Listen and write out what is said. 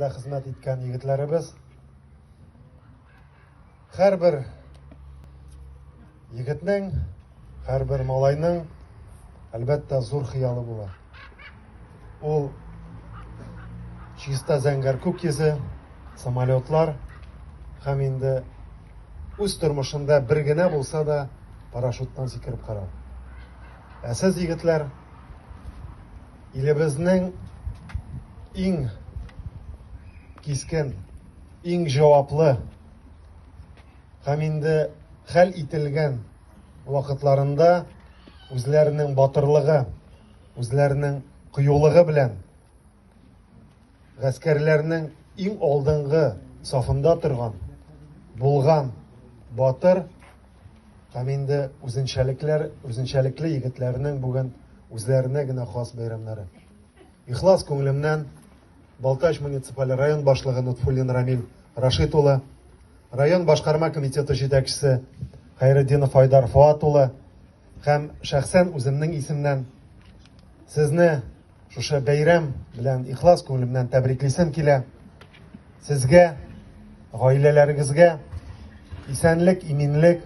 Хезмәт иткән егетләребез, һәрбер егетнең, һәрбер малайның, әлбәттә, зур хыялы була. Ул чиста зәңгәр күк йөзе, самолетлар һәм инде үз тормышында бер генә булса да парашюттан сикереп карау. Ә сез, егетләр, Илебезнең иң кискен, иң җаваплы һәм инде хәл ителгән вакытларында үзләренең батырлыгы, үзләренең кыюлыгы белән гаскәрләрнең иң алдынгы сафында торган, булган батыр һәм инде үзенчәлекләр, үзенчәлекле егетләрнең бүген үзләренә генә хас бәйрәмнәре. Ихлас күңелемнән Балтач муниципаль район башлыгы Нотфуллин Рамил Рашит улы, район башкарма комитеты җитәкчесе Хәйретдинов Айдар Фоат улы һәм шәхсән үземнең исемнән сезне шушы бәйрәм белән ихлас күңелемнән тәбриклисем килә. Сезгә, гаиләләрегезгә исәнлек, иминлек,